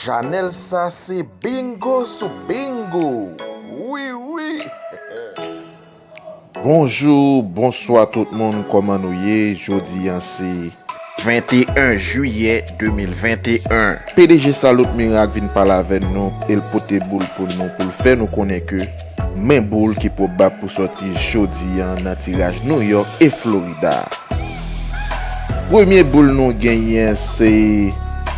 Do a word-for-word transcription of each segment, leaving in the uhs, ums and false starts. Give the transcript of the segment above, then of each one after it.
Chanèl sa se bingo sou bingo. Wi, wi. Bonjou, bonswa tout moun, kòman nou ye? Jodi a se venteyen jiyè de mil venteyen. P D G Salut Miracle vin pale avè nou, e l pote boul pou nou, pou l fè nou konnen ke men boul ki pwobab pou sòti jodi a nan tiraj New York e Florida. Premye boul nou genyen se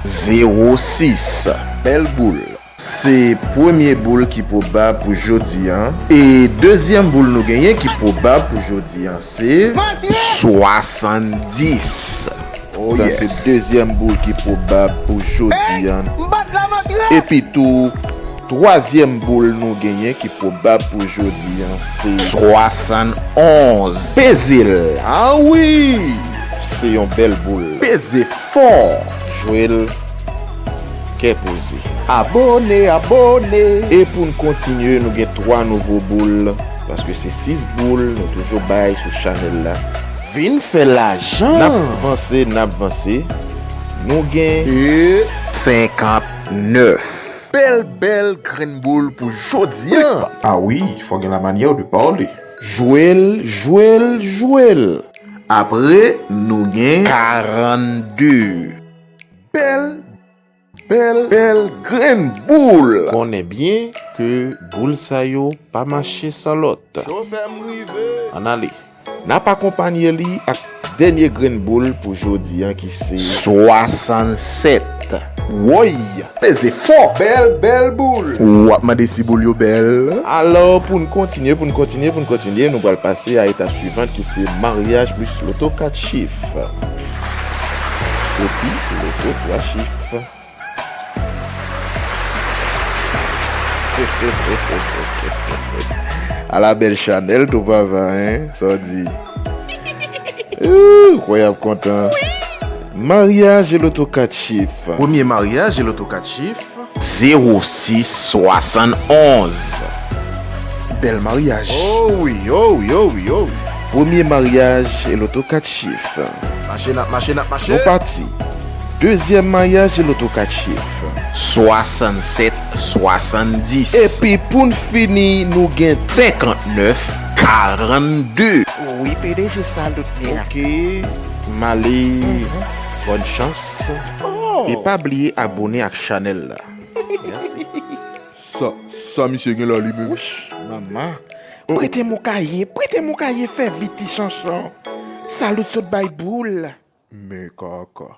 zewo sis. Bèl boul. Se premye boul ki pwobab pou jodi a. E dezyèm boul nou genyen ki pwobab pou jodi a se swasanndis. Oh, sa se yes. Dezyèm boul ki pwobab pou jodi a. Epi tou, twazyèm boul nou genyen ki pwobab pou jodi a se swasannonz. Peze l. Ah wi! Se yon bèl boul. Peze fò. Jwe l kè poze. Abòne, abòne. E pou n kontinye, nou gen twa nouvo boul, paske se sis boul nou toujou bay sou chanèl la. Vin fè lajan. N ap vanse, n ap vanse. Nou gen e senkannnèf. Bèl, bèl grenn boul pou jodi a. Ah wi, fò gen la manyè de pale. Jwe l, jwe l, jwe l. Apre, nou gen karannde. Bèl, bèl, bèl grenn boul. Konnen byen ke boul sa yo pa mache san lòt. Chofè m rive. Ann ale. N ap akonpanye li ak dènye grenn boul pou jodi a ki se swasannsèt. Woy! Peze fò! Bèl, bèl boul! W ap mande si boul yo bèl. Alò, pou n kontinye, pou n kontinye, pou n kontinye, nou pral pase a etap swivan ki se maryaj plis loto kat chif. Epi loto twa chif. Ala bèl chanèl tou papa, en? Sa w di? Ooh, kwè y ap kontan. Maryaj e loto kat chif. Premye maryaj e loto kat chif. Zewo sis swasannonz. Bèl maryaj. Oh wi, oh wi, oh wi, oh wi. Premye maryaj e loto kat chif. Mache, n ap mache, n ap mache. Nou pati. Dezyèm maryaj e loto kat chif. Swasannsèt swasanndis. Epi pou n fini, nou gen senkantnèf karannde. Wi, P D G Salut Miracle. Ok, m ale. Bòn chans. Oh. E pa bliye abòne ak chanèl la. Mèsi. Sa, sa misye gen la li menm? Wouch, manman. Prete m yon kaye, prete m yon kaye, fè vit ti chanchon. Salut sot bay boul. Men kaka.